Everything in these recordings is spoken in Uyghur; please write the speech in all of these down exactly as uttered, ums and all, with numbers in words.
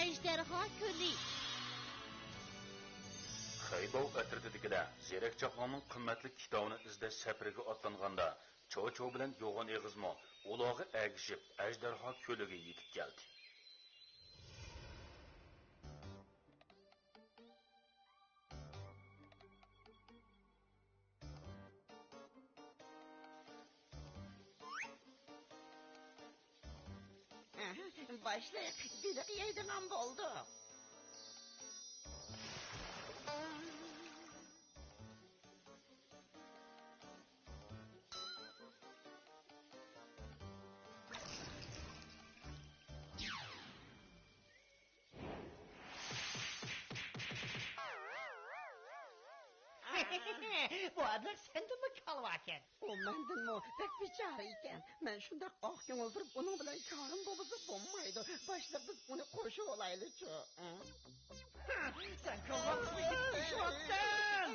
ئەجدىھا كۆلى. خەيباۋ ئەترىتىدىكىلەر زېرەك چاقلارنىڭ قىممەتلىك كىتابىنى ئىزدەش سەپىرىگە ئاتلانغاندا، چاۋچاۋ بىلەن يوغان ئېغىزمۇ ئۇلارغا ئەگىشىپ، ئەجدىھا كۆلىگە يېتىپ كەلدى. باشلىق، بېلىق يەيدىغان بولدۇق. بۇ ئابلەخ سەندىنمۇ كالۋاكەن. ئۇ مەندىنمۇ بەك بىچارە ئىكەن. مەن شۇنداق ئاق كۆڭۈل تۇرۇپ، ئۇنىڭ بىلەن كارىم بولمىسا بولمايدۇ. باشلىق، بىز ئۇنى قوشۇۋالايلىچۇ. ھە؟ سەن كالۋاكنى يىتىپ چۈشۈۋاپسەن!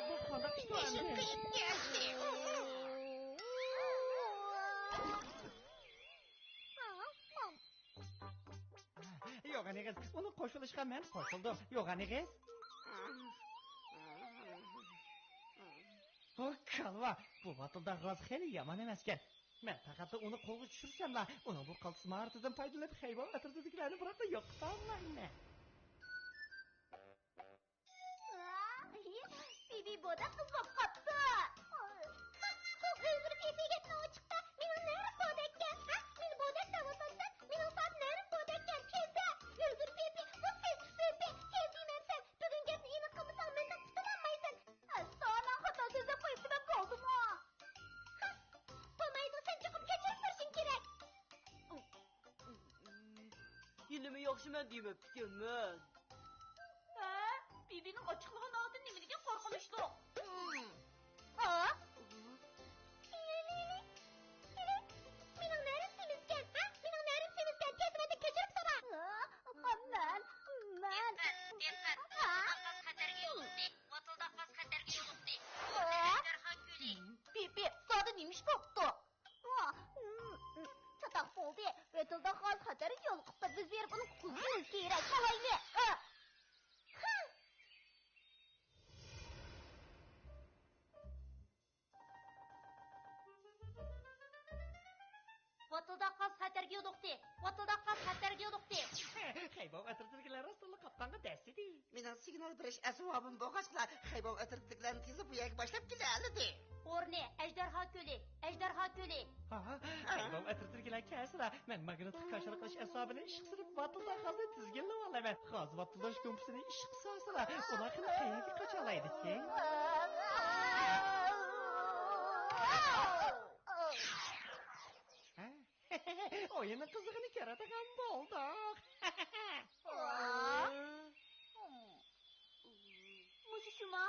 بۇ قانداق ئىش بۇ ئەمدى؟ يوغان ئېغىز، ئۇنى قوشۇلۇشقا مەن قوشۇلدۇم. يوغان ئېغىز. ھو، كالۋا، بۇ ۋاتىلداق غاز خېلى يامان ئەمەسكەن. مەن پەقەتلا ئۇنى قولغا چۈشۈرسەملا، ئۇنىڭ بۇ قالتىس ماھارىتىدىن پايدىلىنىپ، خەيباۋ ئەترىتىدىكىلەرنى بىراقلا يوقىتالمايمەن. بىبى بودەك قىز بولۇپ قاپتۇ. ئۆلگۈر پىپى گەپنى ئوچۇقتا، مېنىڭ نەرىم بودەككەن، ھە؟ مېنى بودەك دەۋاتامسەن؟ مېنىڭ سادا نەرىم بودەككەن، تېزدە! ئۆلگۈر پىپى، بۇ سېسىق پىپى، تېز دېمەمسەن؟ بۈگۈن گەپنى ئېنىق قىلمىساڭ، مەندىن قۇتۇلالمايسەن. ئەستا، مەن خاتا سۆزلەپ قويۇپتىمەن، بولدىمۇ؟ بولمايدۇ، سەن چوقۇم كەچۈرۈم سورىشىڭ كېرەك. ھېلىمۇ ياخشىمەن دېمەپتىكەنمەن. ھە؟ بىبىنىڭ ئاچچىقلىغان ھالىتى نېمىدېگەن قورقۇنچلۇق. ھا؟ مېنىڭ نەرىم سېمىزكەن، ھە؟ مېنىڭ نەرىم سېمىزكەن، تېز ۋەتەن كەچۈرۈم سورا. مەن، مەن. دىققەت، دىققەت! ۋاتىلداق غاز خەتەرگە يولۇقتى. ۋاتىلداق غاز خەتەرگە يولۇقتى. بۇ ئەجدىھا كۆلى. بىبى، سادا نېمە ئىش بوپتۇ؟ چاتاق بولدى. ۋاتىلداق غاز خەتەرگە يولۇقۇپتۇ. بىز بېرىپ ئۇنى قۇتقۇزۇشىمىز كېرەك. قالايلى. ۋاتىلداق غاز خەتەرگە يولۇقتى. ۋاتىلداق غاز خەتەرگە يولۇقتى. خەيباۋ ئەترىتىدىكىلەر راستتىنلا قاپقانغا دەسسىدى. مېنىڭ سىگنال بېرىش ئەسۋابىم بولغاچقىلا، خەيباۋ ئەترىتىدىكىلەرنى تېزلا بۇ يەرگە باشلاپ كېلەلىدى. ئورنى، ئەجدىھا كۆلى، ئەجدىھا كۆلى. ھا، خەيباۋ ئەترىتىدىكىلەر كەلسىلا، مەن ماگنىتلىق كاشىلا قىلىش ئەسۋابىنى ئىشقا سېلىپ، ۋاتىلداق غازنى تىزگىنلىۋالايمەن. غاز ۋاتىلداش گۇمپىسىنى ئىشقا سالسىلا، ئۇلار خېلى قەيەرگە قاچالايدىكىن. ھە؟ ئويۇننىڭ قىزىقىنى كۆرىدىغان بولدۇق. مۇشۇ شۇما؟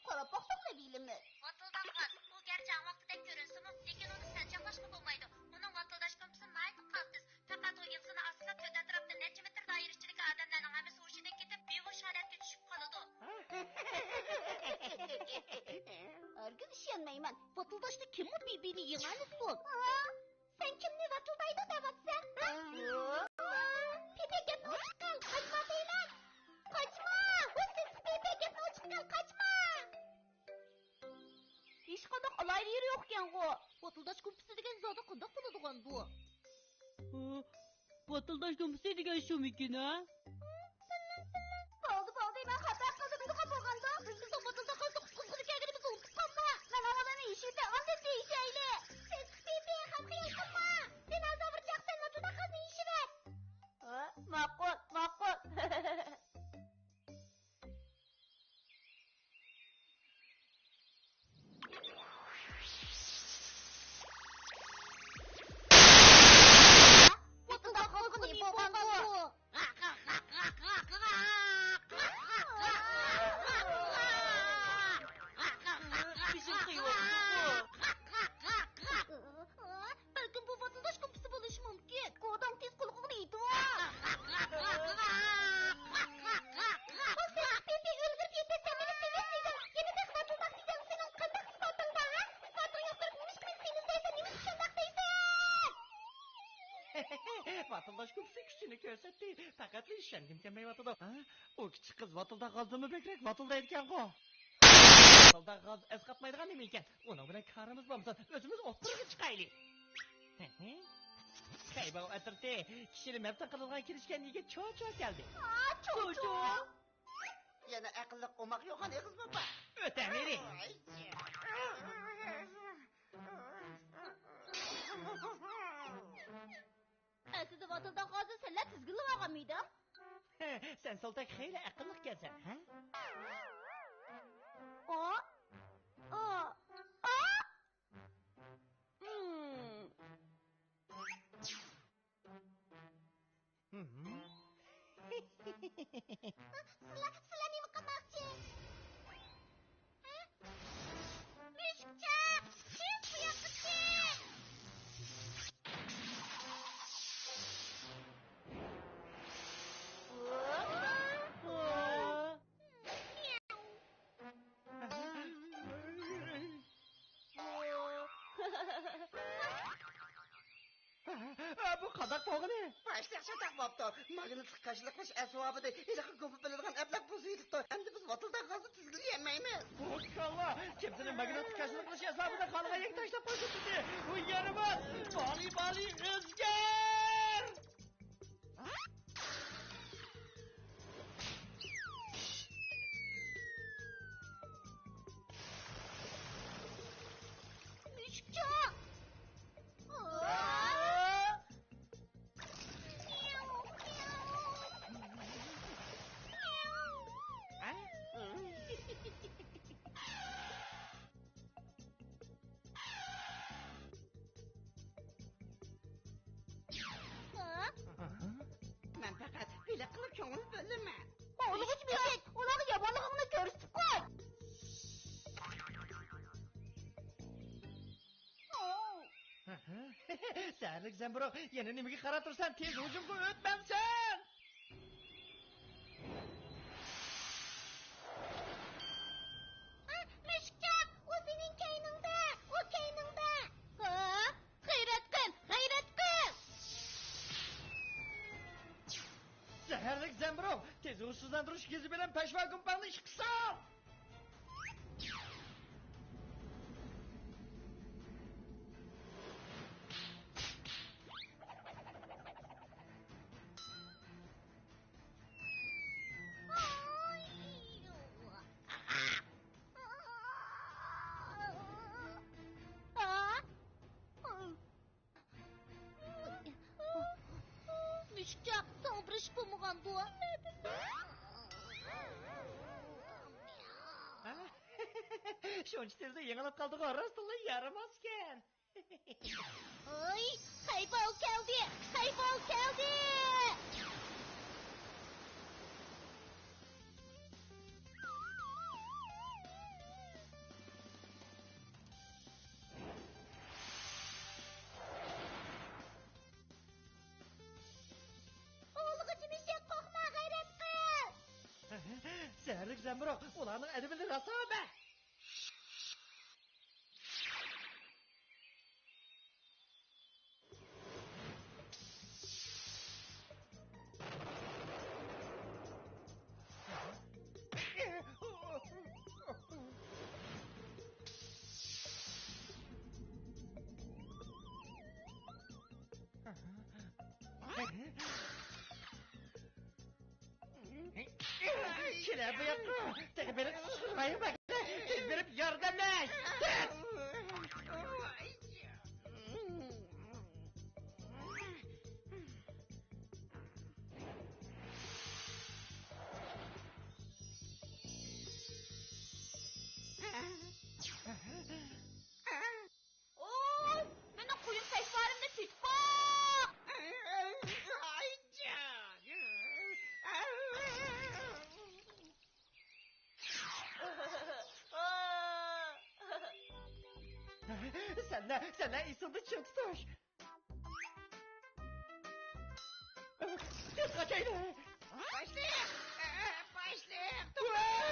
قاراپ باقساڭ نېمە بىلىمىز. ۋاتىلداق غاز، ئۇ گەرچە ھەر ۋاقىتتىكىدەك كۆرۈنسىمۇ، لېكىن ئۇنى سەل چاقلاشقا بولمايدۇ. ئۇنىڭ ۋاتىلداش گۇمپىسى ناھايىتى قالتىس. پەقەت ئۇ يىلتىزىنى ئاستىلاپ، تۆت ئەتراپتا نەچچە مېتىر دائىرە ئىچىدىكى ئادەملەرنىڭ ھەممىسى ھوشىدىن كېتىپ، بىھوش ھالەتكە چۈشۈپ قالىدۇ. ھەرگىز ئىشەنمەيمەن. ۋاتىلداشتا كىممۇ بىبىنى يېڭەلىسۇن؟ سەن كىمنى ۋاتىلدايدۇ دەۋاتىسەن، ھە؟ پىپى، گەپنى ئوچۇق قىل، قاچما دەيمەن! قاچما! ۋاي سېسىق پىپى، گەپنى ئوچۇق قىل، قاچما! ھېچقانداق ئالاھىدە يېرى يوقكەنغۇ؟ ۋاتىلداش گۇمپىسى دېگەن زادى قانداق بولىدىغان بۇ؟ ۋاتىلداش گۇمپىسى دېگەن شۇمىكىن، ھە؟ بولدى، بولدى، مەن خاتا قىلدىم دېگەن بولغاندۇ. بىز بولسا ۋاتىلداش غازنى قۇتقۇزغىلى كەلگىنىمىزنى ئۇنتۇپ قالما. مەن ئاۋۋال ئۇنى يېشىۋېتەي، ئاندىن سېنى يېشەيلى. سېسىق پىپى، خاپا خىيال قىلما. سەن ھازا بىر چاغ سەن ۋاتىلداش غازنى يېشىۋەت. ھە، ماقۇل، ماقۇل. ۋاتىلداش كوپىسى كۈچىنى كۆرسەتتى. پەقەتلا ئىشەنگۈم كەلمەيۋاتىدۇ. ھە؟ ئۇ كىچىك قىز ۋاتىلداق غازدىنمۇ بەكرەك ۋاتىلدايدىكەنغۇ. ۋاتىلداق غاز ئەسقاتمايدىغان نېمە ئىكەن؟ ئۇنىڭ بىلەن كارىمىز بولمىسۇن، ئۆزىمىز ئوتتۇرىغا چىقايلى. خەيباۋ ئەترىتى، كىشىنى مەپتۇن قىلىدىغان كېلىشكەن يىگىت چوچۇ كەلدى. چوچۇ؟ يەنە ئەقىللىق ئوماق يوغان ئېغىز بوپا. ئۆتەمىرى. ئەسلىدە ۋاتىلداق غازى سەنلەر تىزگىنلىۋالغانمىدىڭ؟ سەن سولتەك خېلى ئەقىللىقكەنسەن، ھە؟ ئا؟ ئا؟ ئا؟ مم. ھىم. سىلەر، سىلەر نېمە قىلماقچى؟ ھە؟ مۈشۈكچە، تېز بۇ ياققا كەل! بۇ قانداق بولغىنى؟ باشلىق شۇنداق بوپتۇ. ماگنىتلىق كاشىلىق قىلىش ئەسۋابىنى ھېلىقى گۇپا بىلىدىغان ئەبلەخ بۇزۇۋېتىپتۇ. ئەمدى بىز ۋاتىلداق غازنى تىزگىنلىيەلمەيمىز. بۇ كاللا كىمسىنىڭ ماگنىتلىق كاشىلىق قىلىش ئەسۋابىنى خالىغان يەرگە تاشلاپ قويسۇن دېدى. بۇ يارىماس. بالى، بالى، ئۆزگەر! مۈشۈكچە! مەن پەقەت ھىيلە قىلىپ كۆڭۈل بۆلىمەن. ئۇلىغىچە بېشەك، ئۇلارغا يامانلىقىڭنى كۆرسىتىپ قوي. سەھەرلىك زەمبۇرۇغ، يەنە نېمىگە قاراپ تۇرسەن؟ تېز ھۇجۇمغا ئۆتمەمسەن! ئا، مۈشۈكچاق، ئۇ سېنىڭ كەينىڭدە، ئۇ كەينىڭدە. ھا؟ غەيرەت قىل، غەيرەت قىل! زەھەرلىك زەمبۇرۇغ، تېز ھوشسىزلاندۇرۇش گېزى بىلەن پەشۋا گۇمپاڭنى ئىشقا سال! مۈشۈكچە، ساڭا بىر ئىش بولمىغاندۇ؟ شۇنچە تېزلا يېڭىلىپ قالدىغۇ، راستتىنلا يارىماسكەن. ھەي، خەيباۋ كەلدى! خەيباۋ كەلدى! ئۇلىغىچە مۈشۈك، قورقما، غەيرەت قىل! زەھەرلىك زەمبۇرۇغ، ئۇلارنىڭ ئەدىپىنى راسا بەر! كېلە بۇ ياققا! تېخى بېلىق چىقىرمايمەن! تېز بېرىپ ياردەملەش! تېز! ۋوي، مېنىڭ قۇيۇم پەشۋارىمنى تېتىپ باق! سەنلەر، سەنلەر ئېسىڭدە چىڭ تۇتۇش! تېز قاچايلى! باشلىق! باشلىق! توختاڭ!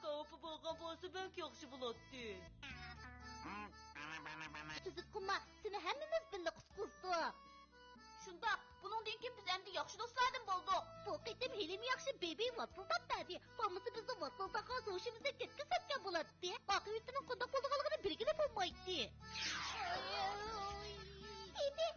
قەۋپى بولغان بولسا بەك ياخشى بولاتتى. تۈزۈك قىلما، سېنى ھەممىمىز بىللە قۇتقۇزدۇق. شۇنداق، بۇنىڭدىن كېيىن بىز ئەمدى ياخشى دوستلاردىن بولدۇق. بۇ قېتىم ھېلىمۇ ياخشى بېبى ۋاتسىلداپ بەردى. بولمىسا بىزنىڭ ۋاتسىلداغان ھوشىمىزنى كەتكۈزۈۋەتكەن بولاتتى. ئاقىۋىتىنىڭ قانداق بولىدىغانلىقىنى بىلگىلى بولمايتتى. بېبى،